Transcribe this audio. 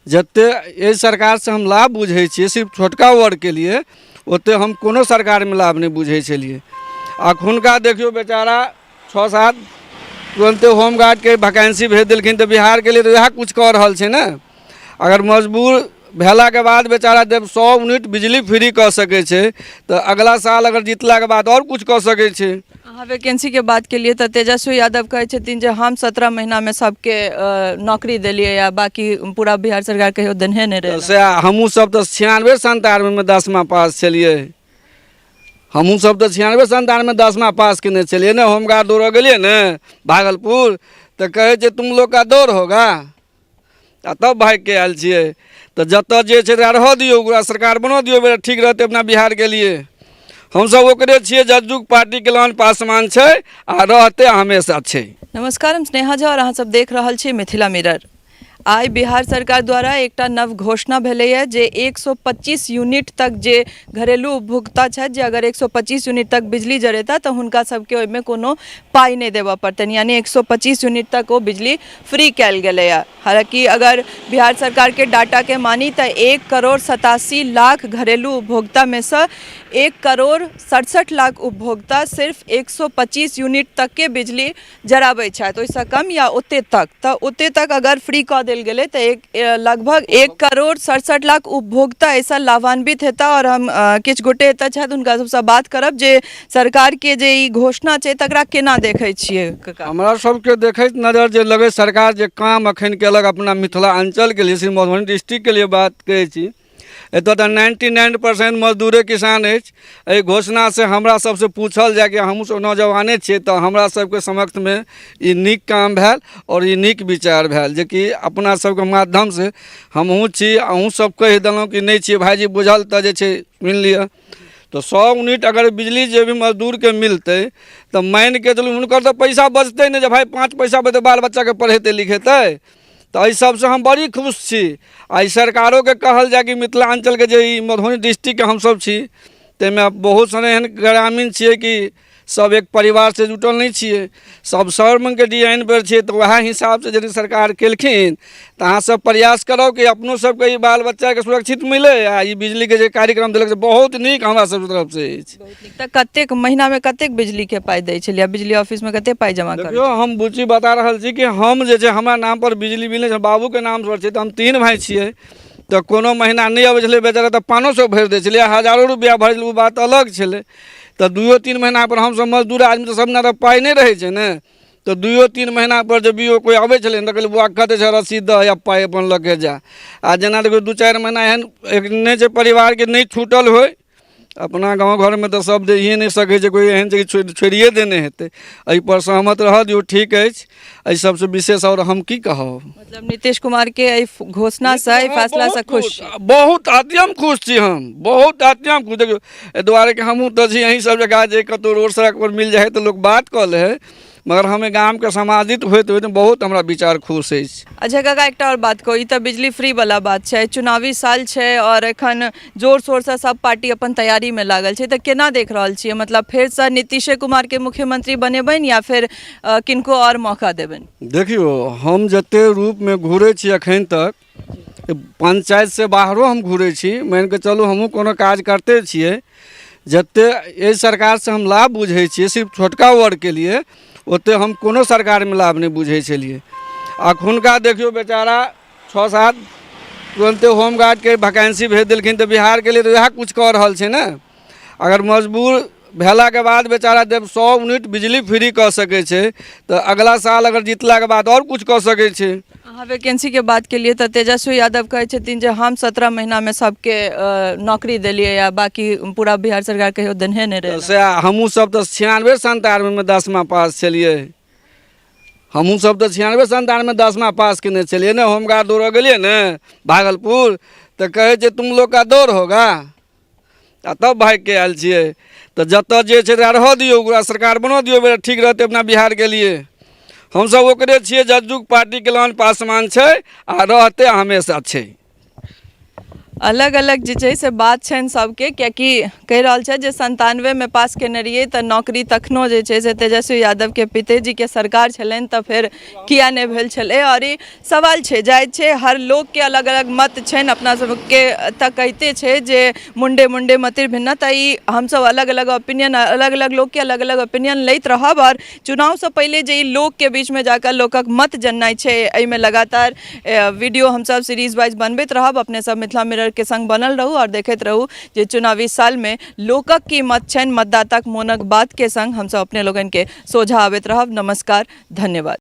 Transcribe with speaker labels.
Speaker 1: जतेक एहि सरकारसँ हम लाभ बुझै छियै सिर्फ छोटका वर्गके लिए, ओतेक हम कोनो सरकारमे लाभ नहि बुझै छलियै। अखुनका देखियौ, बेचारा 6-7 तुरन्ते होमगार्डके वैकेंसी भेज देलखिन, तऽ बिहारके लिए तऽ इएह किछु कऽ रहल छै ने। अगर मजबूर भेलाके बाद बेचारा जब 100 यूनिट बिजली फ्री कऽ सकै छै, तऽ अगला साल अगर जीतलाके बाद आओर किछु कऽ सकै छै।
Speaker 2: अहाँ वैकेंसीके बात केलियै, तऽ तेजस्वी यादव कहै छथिन जे हम 17 महीनामे सबके नौकरी देलियै आ बाकी पूरा बिहार सरकार कहियो देनहे नहि रहै।
Speaker 1: सएह, हमहूँ सब तऽ 96 97मे 10मा पास छलियै। हमहूँ सब तऽ 96 97मे 10मा पास केने छलियै ने। होमगार्ड दौड़ऽ गेलियै ने भागलपुर, तऽ कहै छै तुम लोग का दौड़ होगा, आ तब भागिके आयल छियै। तऽ जतऽ जे छै तकरा रहऽ दियौ, ओकरा सरकार बनऽ दियौ, बेरा ठीक रहतै अपना बिहारके लिए। हमसब ओकरे छियै। जदयू पार्टीके लान पासमान छै आ रहतै, हमेशा छै।
Speaker 2: नमस्कार, हम स्नेहा झा और अहाँ सब देख रहल छी मिथिला मिरर। आइ बिहार सरकार द्वारा एकटा नव घोषणा भेलैए जे 125 यूनिट तक जे घरेलू उपभोक्ता छथि, जे अगर 125 यूनिट तक बिजली जरेता तऽ हुनका सबके ओहिमे कोनो पाइ नहि देबऽ पड़तनि, यानी 125 यूनिट तक ओ बिजली फ्री कयल गेलैए। हालाँकि अगर बिहार सरकारके डाटाके मानी तऽ 1 करोड़ 87 लाख घरेलू उपभोक्तामे सँ 1 करोड़ 67 लाख उपभोक्ता सिर्फ 125 यूनिट तकके बिजली जराबै छथि, ओहिसँ कम या ओते तक। तऽ ओते तक अगर फ्री कऽ देल गेलै तऽ लगभग 1 करोड़ 67 लाख उपभोक्ता एहिसँ लाभान्वित हेता। आओर हम किछु गोटे एतऽ छथि, हुनका सबसँ बात करब जे सरकारके जे ई घोषणा छै तकरा केना देखै छियै। काका?
Speaker 1: हमरा सबके देखैत नजर जे लगै, सरकार जे काम अखन केलक अपना मिथिला अञ्चलके लिए, श्री मधुबनी डिस्ट्रिक्टके लिए बात कहै छी, एतऽ तऽ 99% मजदूरे किसान अछि। एहि घोषणासँ हमरा सबसँ पूछल जाय कि हमहूँ सब नौजवाने छियै, तऽ हमरा सबके समक्षमे ई नीक काम भेल आओर ई नीक विचार भेल, जेकि अपना सबके माध्यमसँ हमहूँ छी, अहूँ सब कहि देलहुँ कि नहि छियै भायजी बुझल, तऽ जे छै सुनि लिअ। तऽ 100 यूनिट अगर बिजली जे भी मजदूरके मिलतै, तऽ मानिके चलू हुनकर तऽ पैसा बचतै ने, जे भाय 5 पैसा बचतै, बाल बच्चाके पढ़ेतै लिखेतै। तऽ एहि सबसँ हम बड़ी खुश छी। आ ई सरकारोके कहल जाय कि मिथिलाञ्चलके जे ई मधुबनी डिस्ट्रिक्टके हमसब छी, ताहिमे बहुत सारा एहन ग्रामीण छियै कि सब एक परिवारसँ जुटल नहि छियै, सब रङ्गके डिजाइनपर छियै। तऽ वएह हिसाबसँ यदि सरकार केलखिन, तऽ अहाँ सब प्रयास करब कि अपनो सबके ई बाल बच्चाके सुरक्षित मिलै। आ ई बिजलीके जे कार्यक्रम देलक से बहुत नीक हमरा सबके तरफसँ अछि।
Speaker 2: बहुत नीक। तऽ कतेक महीनामे कतेक बिजलीके पाइ दै छलियै? बिजली ऑफिसमे कतेक पाइ जमा करै?
Speaker 1: देखियौ, हम बुच्ची बता रहल छी कि हम जे छै, हमरा नाम पर बिजली बिल नहि छै, बाबूके नाम पर छै। तऽ हम तीन भाइ छियै, तऽ कोनो महीना नहि अबै छलै बेचारा, तऽ 500 भरि दै छलियै, हजारो रुपैआ भरि छलै, ओ बात अलग छलै। तऽ 2-3 महीना पर, हमसब मजदूर आदमी, तऽ सब तऽ पाइ नहि रहै छै ने, तऽ 2-3 महीना पर जब भी कोइ अबै छलै तऽ कहलियै, बौआ, कतऽ छै रसीद दह या पाइ अपन लऽ के जा। आ जेना देखियौ, 2-4 महीना एहन एक नहि छै परिवारके नहि छूटल होइ। अपना गाँव घरमे तऽ सब दैए नहि सकै छै, कोइ एहन छै कि छोड़िए देने हेतै। एहिपर सहमत रहऽ दियौ, ठीक अछि। एहि सबसँ विशेष आओर हम की कहब?
Speaker 2: मतलब नीतीश कुमार के एहि घोषणासँ, एहि फैसलासँ खुश छी?
Speaker 1: बहुत अत्यंत खुश छी हम, बहुत अत्यंत खुश। देखियौ, एहि दुआरे कि हमहूँ तऽ छी अहीं सब जगह जे कतहु रोड सड़क पर मिल जाइ है तऽ लोक बात कऽ लै है, मगर हम एहि गामके समाजित होइत होइत बहुत हमरा विचार खुश अछि।
Speaker 2: अच्छा काका, एकटा आओर बात कहू, ई तऽ बिजली फ्री वाला बात छै। चुनावी साल छै आओर एखन जोर शोरसँ सब पार्टी अपन तैयारीमे लागल छै, तऽ केना देख रहल छियै? मतलब फेरसँ नीतीशे कुमारके मुख्यमंत्री बनेबनि या फेर किनको आओर मौका देबनि?
Speaker 1: देखियौ, हम जते रूपमे घुरै छी, एखन तक पंचायतसँ बाहरो हम घुरै छी, मानिके चलू हमहूँ कोनो काज करते छियै, जते एहि सरकारसँ हम लाभ बुझै छियै सिर्फ छोटका वर्गके लिए, ओते हम कोनो सरकारमे लाभ नहि बुझै छलियै। अखुनका देखियौ, बेचारा 6-7 तुरन्ते होमगार्डके वैकेंसी भेज देलखिन, तऽ बिहारके लिए तऽ इएह किछु कऽ रहल छै ने। अगर मजबूर भेलाके बाद बेचारा जब 100 यूनिट बिजली फ्री कऽ सकै छै, तऽ अगला साल अगर जीतलाके बाद आओर किछु कऽ सकै छै।
Speaker 2: अहाँ वैकेंसीके बात केलियै, तऽ तेजस्वी यादव कहै छथिन जे हम 17 महीनामे सबके नौकरी देलियै आ बाकी पूरा बिहार सरकार कहियो देनहे नहि रहै।
Speaker 1: सएह, हमहूँ सब तऽ 96 97मे 10मा पास छलियै। हमहूँ सब तऽ 96 97मे 10मा पास केने छलियै ने। होमगार्ड दौड़ऽ गेलियै ने भागलपुर, तऽ कहै छै तुम लोग का दौड़ होगा, आ तब भागिके आयल छियै। तऽ जतऽ जे छै तकरा रहऽ दियौ, ओकरा सरकार बनऽ दियौ, बेरा ठीक रहतै अपना बिहारके लिए। हमसब ओकरे छियै। जदयू पार्टीके लान पासमान छै आ रहतै, हमेशा छै।
Speaker 2: अलग अलग जे छै से बात छनि सभके, कियाकि कहि रहल छथि जे 97मे पास केने रहियै तऽ नौकरी तखनो जे छै से तेजस्वी यादवके पितेजीके सरकार छलनि, तऽ फेर किया नहि भेल छलै? आओर ई सवाल छै, जायज छै, हर लोकके अलग अलग मत छनि। अपना सबके तऽ कहिते छै जे मुण्डे मुण्डे मतिर भिन्न, तऽ ई हमसब अलग अलग ओपिनियन, अलग अलग लोकके अलग अलग ओपिनियन लैत रहब। आओर चुनावसँ पहिले जे ई लोकके बीचमे जाकऽ लोकक मत जननाइ छै, एहिमे लगातार वीडियो हमसब सीरीज वाइज बनबैत रहब। अपने सब मिथिला मिररके संग बनल रहू आओर देखैत रहू जे चुनावी सालमे लोकक की मत छनि। मतदाताक मोनक बातके संग हमसब अपने लोगनके सोझा आबैत रहब। नमस्कार, धन्यवाद।